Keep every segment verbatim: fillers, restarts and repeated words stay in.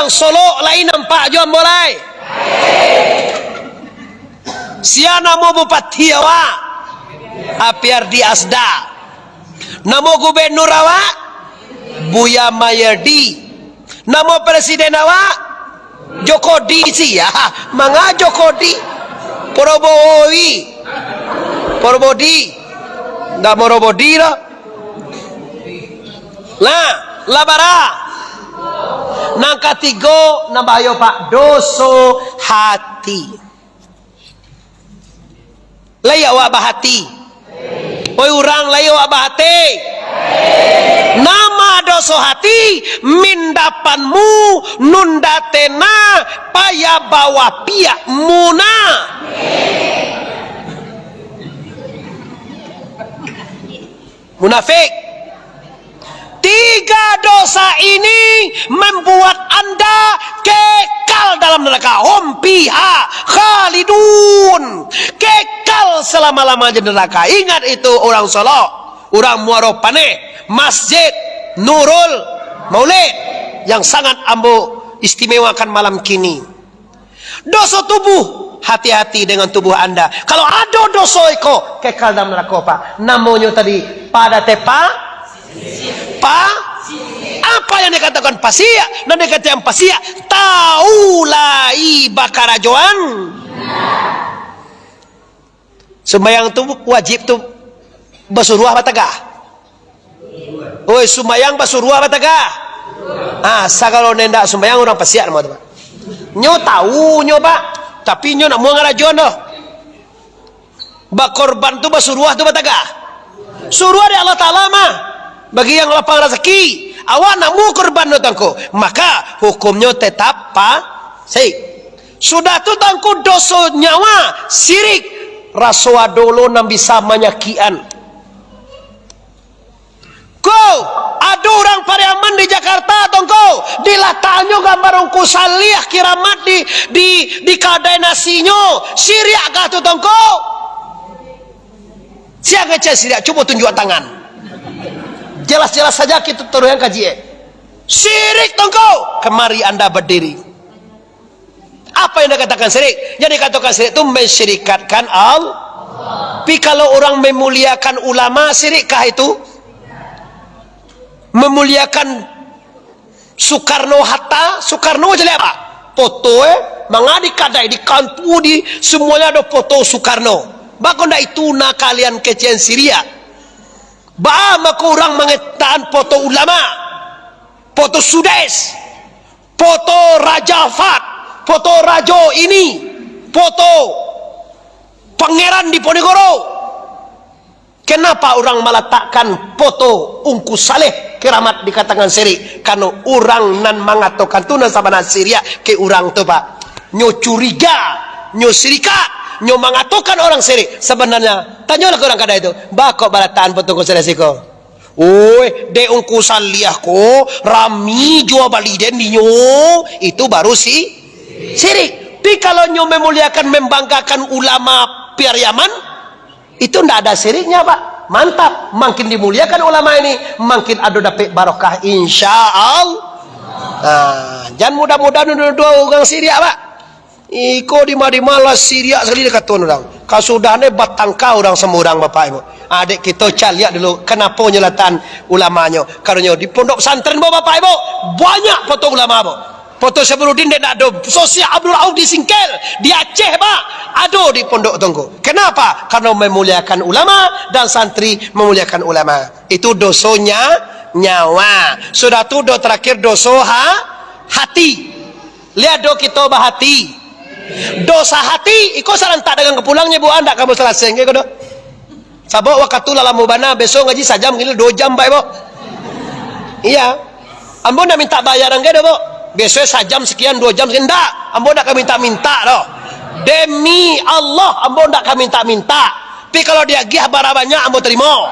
Solok lai nampak jo ambo lai. Sia namo bupati awak? Apiardi Asda. Namo gubernur awak? Buya Mayardi. Namo presiden awak? Jokodi sia. Manga Jokodi? Poroboi. Porobodi. Ndak Morobodi doh. Lah, lah bara. Nan katigo, nan bahayo, Pak, doso hati. Lai awak bahati? Oi urang, lai awak bahati? Nama doso hati? Mindapanmu, nunda tena, paya bawah piak muna. Munafik. Tiga dosa ini membuat Anda kekal dalam neraka. Hum fiha khalidun. Kekal selama-lamanya di neraka. Ingat itu, urang Solok, urang Muaro Paneh, Masjid Nurul Maulid yang sangat ambo istimewakan malam kini. Doso tubuh, hati-hati dengan tubuh Anda. Kalau ado doso iko, kekal dalam neraka, Pak. Namonyo tadi, pada tepa, pa, apa yang dikatakan pasiak, nan dikatakan pasiak, tahu lai bakarajoan. Sumbayang tu wajib tu basuruah batagah. Oi, sumbayang basuruah batagah. Ah, sagalo nan indak sumbayang urang pasiak namo tu, Pak. Nyo tahu nyo, Pak, tapi nyo ndak muang karajoan doh. Bakorban tu basuruah tu batagah. Suruah dari Allah Taala mah. Bagi yang lapang rasaki, awak ndak muang korban tu tangko. Maka hukumnyo tetap pa, sai. Sudah tu tangko doso nyawa, sirik. Raso ado lo nan bisa manyakikan. Ko, ado urang Pariaman di Jakarta, tongko, dilataknyo gambar Ungku Saliah kiramat di, di, di kadai nasinyo, siriak kah tu, tongko? Sia ngecek siriak, cubo tunjuak tangan. Jelas-jelas saja kita turunan kaji, eh. Sirik, tongko, kemari Anda berdiri. Apa yang dikatakan syirik? Yang dikatakan syirik tu mensyirikatkan Allah. Tapi kalau orang memuliakan ulama, syirikkah itu? Memuliakan Soekarno Hatta, Soekarno jadi apa? Foto, eh, manga di kadai, di kantua, di semuanya ada foto Soekarno. Bako ndak itu nah kalian kecen siriak? Ba mako urang mangetaan foto ulama, foto sudes, foto Raja Fat, foto Rajo ini, foto Pangeran Diponegoro. Kenapa urang malatakkan foto Ungku Saleh kiramat dikatakan sirik? Karano urang nan mangatokan tu nan sabana siriak ke urang tu, Pak. Nyo curiga, nyo sirikat, nyo mangatokan urang sirik. Sabananyo, tanyolah ka urang kadai tu, bako balatakan foto Ungku Saleh siko. Oi, dek Ungku Saliah ko, rami juo bali den dinyo, itu baru si, sirik. Tapi kalau nyo memuliakan, membanggakan ulama Pariaman, itu ndak ada siriknya, Pak. Mantap, makin dimuliakan ulama ini, makin ado dapek barokah, insya Allah. Nah, jan mudah-mudahan dua-dua urang siriak, Pak. Iko dima-dima lah siriak sakali dikatoan urang. Kasudahan batangka urang samo urang, Bapak Ibu. Adek kito caliak dulu, kanapo nyo latakan ulamanyo. Karonyo di pondok pesantren, Bapak Ibu, banyak foto ulama, Bu. Foto Syabruddin dek ndak ado. Foto Syekh Abdul Rauf di Singkil, di Aceh, Pak, ado di pondok tongko. Kenapa? Karena memuliakan ulama dan santri memuliakan ulama. Itu dosonya nyawa. Sudah tu do terakhir doso ha, hati. Lihat do kito bahati. Dosa hati, iko sarantak dagang ka pulang nyo, Bu, ndak ka basalasai ko do. Sabab wakatu lah lamo bana, beso ngaji sajam, kini duo jam, Pak, Ibu. Iya. Ambo ndak minta bayaran ge do, Bu. Beso sajam sekian, duo jam sekian, ndak. Ambo ndak ka minta-minta doh. Demi Allah, ambo ndak ka minta-minta. Tapi kalau diagiah bara banyak, ambo tarimo.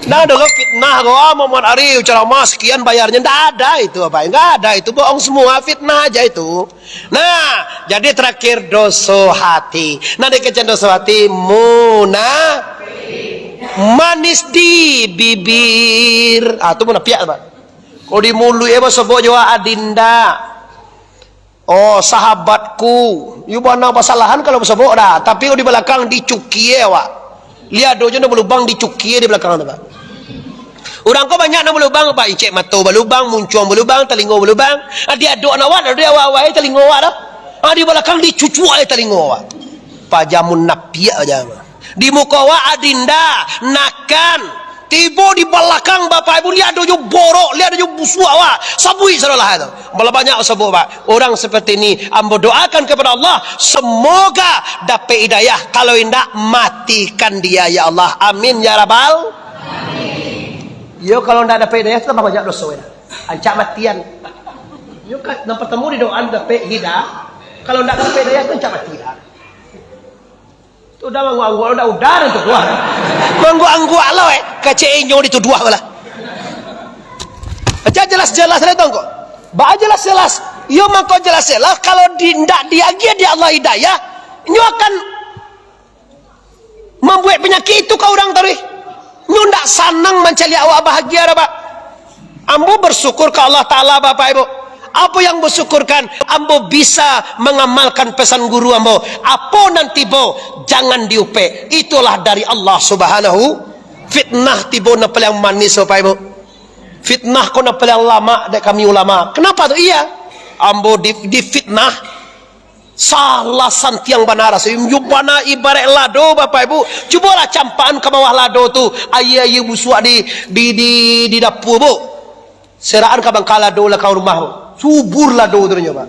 Nah, dengan fitnah ko, ah, Muhammad Arif ceramah sekian bayarnya, ndak ada itu, Bapak. Ndak ada itu, bohong semua, fitnah aja itu. Nah, jadi terakhir doso hati. Nah, dikecen doso hati, muna-, manis di bibir. Ah, tu munafiak, Pak. Ko di muluik e basobok jo adinda. Oh, sahabatku. Yo bana basalahan kalau basobok dah. Tapi ko di balakang dicukie awak. Liado jo nan balubang dicukie di balakang tu, Pak. Urang ko banyak nan balubang, Pak. Incek mato balubang, muncuang balubang, talingo balubang. Ah, di adok awak, di awak-awak, eh, talingo awak dah. Ah, di balakang dicucuak, eh, talingo awak. Pajamun napiak aja. Di muko awak adinda, nakan. Tibo di balakang bapak ibu, liado jo borok, liado jo busuak awak. Sabuik sadolah tu. Malah banyak sabuik, Pak. Orang seperti ini, ambo doakan kepada Allah, semoga dapat hidayah. Kalau indak, matikan dia, ya Allah. Amin, ya Rabbal. Yo, kalau ndak dapat hidayah, tambah banyak doso, ya. Ancak matian. Yo, kan, nan pertama didoakan dapat hidayah. Kalau ndak dapat hidayah, tu ancak mati dah. Tu dah mangguak-angguak, dah udah, dah tuduah. Mangguak-angguak lo, eh. Kacek inyo dituduah lah. Aja jelas-jelas lah, tongko. Ba jelas-jelas. Yo, mangko jelas-jelas. Kalau di, ndak diagiah di Allah hidayah, inyo akan mambuek panyakik itu ka urang taruih. Nyo ndak sanang mancaliak awak bahagia, dah, Pak. Ambo bersyukur ka Allah Ta'ala, Bapak Ibu. Apo yang ambo syukurkan? Ambo bisa mangamalkan pesan guru ambo. Apo nan tibo, jangan diupek. Itulah dari Allah Subhanahu. Fitnah tibo nan paliang manis, Bapak Ibu. Fitnah ko nan paliang lamak dek kami ulama. Kenapa tu? Iya. Ambo di, difitnah. Salah santiang bana raso. Yo bana ibarat lado, Bapak Ibu. Cubolah campakan ka bawah lado tu. Aia-aia busuak di, di, di, di dapua, Bu. Serakan ka bangka lado lah ka rumah, Bu. Subur lado tu nyo, Pak.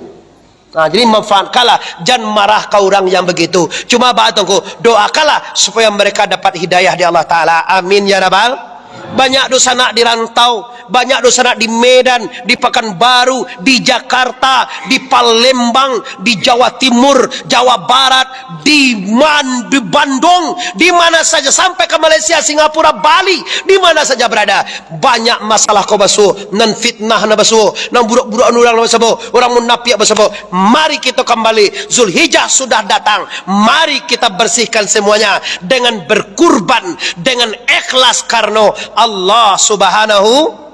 Nah, jadi manfaatkanlah, jan marah ka urang yang begitu. Cuma baa tu, Ngku, doakanlah supaya mereka dapat hidayah di Allah Ta'ala. Amin, ya Rabbal. Banyak dunsanak di rantau, banyak dunsanak di Medan, di Pekanbaru, di Jakarta, di Palembang, di Jawa Timur, Jawa Barat, di Man-, di Bandung, di mana saja, sampai ke Malaysia, Singapura, Bali, di mana saja berada. Banyak masalah ko basuo, nan fitnah nan basuo, nan buruak-buruak urang nan basuo, urang munapiak basuo. Mari kito kambali, Zulhijjah sudah datang. Mari kita bersihkan semuanya dengan berkurban, dengan ikhlas karano Allah Subhanahu.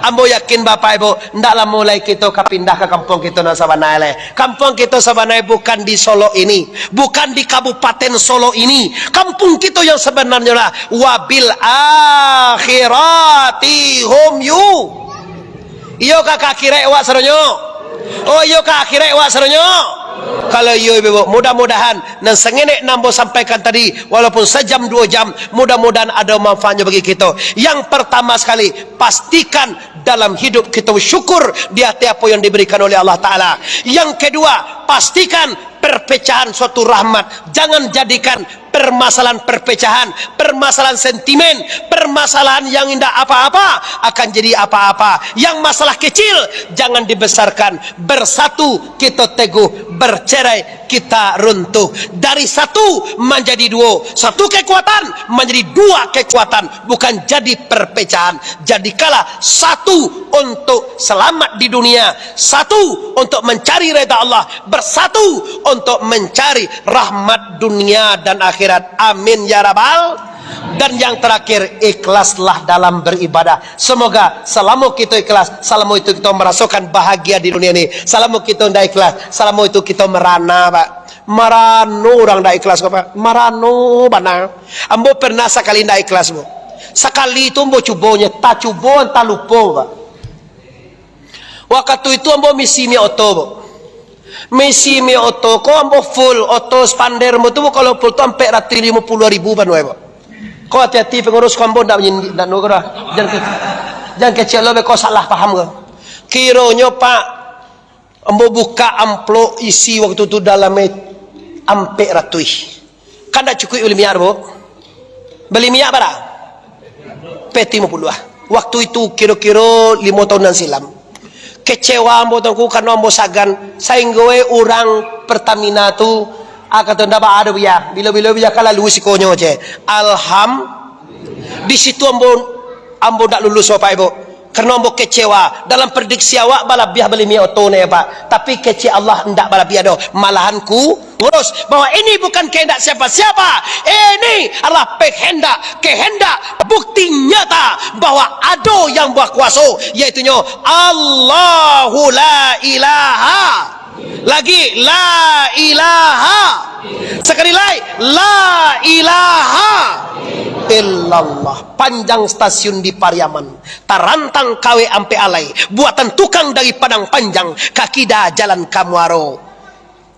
Ambo yakin, Bapak Ibu, ndak lamo lai kito ka pindah ka kampuang kito nan sabanai lai. Kampuang kito sabanai bukan di Solok ini, bukan di Kabupaten Solok ini. Kampuang kito yang sebenarnyo lah wabil akhirati hum yu. Iyo ka, ka akhirat awak sadonyo? Oh, iyo ka akhirat awak sadonyo? Kalau iyo, Ibu, mudah-mudahan nan sangenek nan ambo sampaikan tadi, walaupun sajam duo jam, mudah-mudahan ado manfaatnyo bagi kito. Yang pertama sekali, pastikan dalam hidup kito bersyukur di atas apo yang diberikan oleh Allah Ta'ala. Yang kedua, pastikan perpecahan suatu rahmat. Jangan jadikan permasalahan perpecahan, permasalahan sentimen, permasalahan yang indak apa-apa akan jadi apa-apa. Yang masalah kecil, jangan dibesarkan. Bersatu kito teguh, bercerai kita runtuh. Dari satu manjadi duo, satu kekuatan manjadi dua kekuatan, bukan jadi perpecahan. Jadikanlah satu untuk selamat di dunia, satu untuk mencari reda Allah, bersatu untuk mencari rahmat dunia dan akhirat. Amin ya rabbal. Dan yang terakhir, ikhlaslah dalam beribadah. Semoga selama kita ikhlas, selama itu kita merasakan bahagia di dunia ini. Selama kita tidak ikhlas, selama itu kita merana, Pak. Marano urang ndak ikhlas ko, Pak. Marano bana. Ambo pernah sakali ndak ikhlas, Bu. Sakali tu ambo cubo nyo, entah cubo, entah lupo, Pak. Wakatu itu ambo misi minyak oto, Bu. Misi minyak oto ko ambo full, oto Xpander ambo tu, Bu, kalau full tu ampek ratuih limo puluah ribu panuah, Bu. Ko hati-hati pengurus ko, ambo ndak manyin-, ndak nu ko dah. Jan ke-, jan kecek lo, beko salah paham ko. Kironyo, Pak, ambo buka amplop isi waktu tu dalam e ampek ratuih. Kan ndak cukuik bali minyak, Bu? Bali minyak bara? Peti limo puluah. Waktu itu kiro-kiro limo tahunan silam. Kecewa ambo tu, Ngku, karano ambo sagan. Sainggo e urang Pertamina tu, ah, kato, "Ndak baa doh, Buya. Bilo-bilo Buya ka lalu sikonyo je." Alham-, di situ ambo, ambo ndak lulus, Bapak Ibu. Karano ambo kecewa. Dalam prediksi awak balabiah bali minyak oto ne, Pak. Tapi kecek Allah ndak balabiah doh. Malahan ku-, pengurus, bahwa ini bukan kehendak siapa-siapa, ini adalah kehendak, kehendak bukti nyata bahwa ado yang bakuaso, yaitunyo Allahu la ilaha. Lagi, la ilaha. Sakali lai, la ilaha illallah. Panjang stasiun di Pariaman, tarantang kawek ampek alai, buatan tukang dari Padang Panjang, ka kida jalan ka Muaro.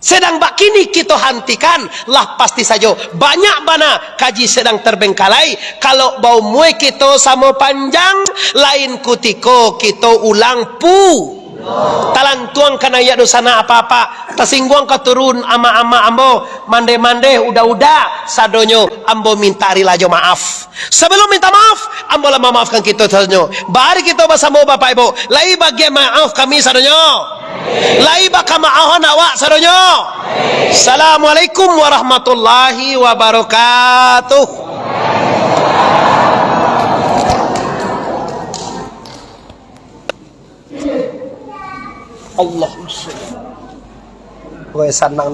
Sedang bak kini kito hantikan, lah pasti sajo, banyak bana kaji sedang terbengkalai. Kalau baumua kito samo panjang, lain kutiko kito ulang pu. Talantuang ka naiak dunsanak apak-apak, tasingguang ka turun amak-amak ambo, mandeh-mandeh, udah-udah, sadonyo ambo mintak rilajo maaf. Sabalum minta maaf, ambo lah mamaafkan kito sadonyo. Bari kito basamo Bapak Ibu, lai bagian maaf kami sadonyo. Lai bakamaafan awak sadonyo. Assalamualaikum warahmatullahi wabarakatuh. Allahumma sholli. Weh, sanang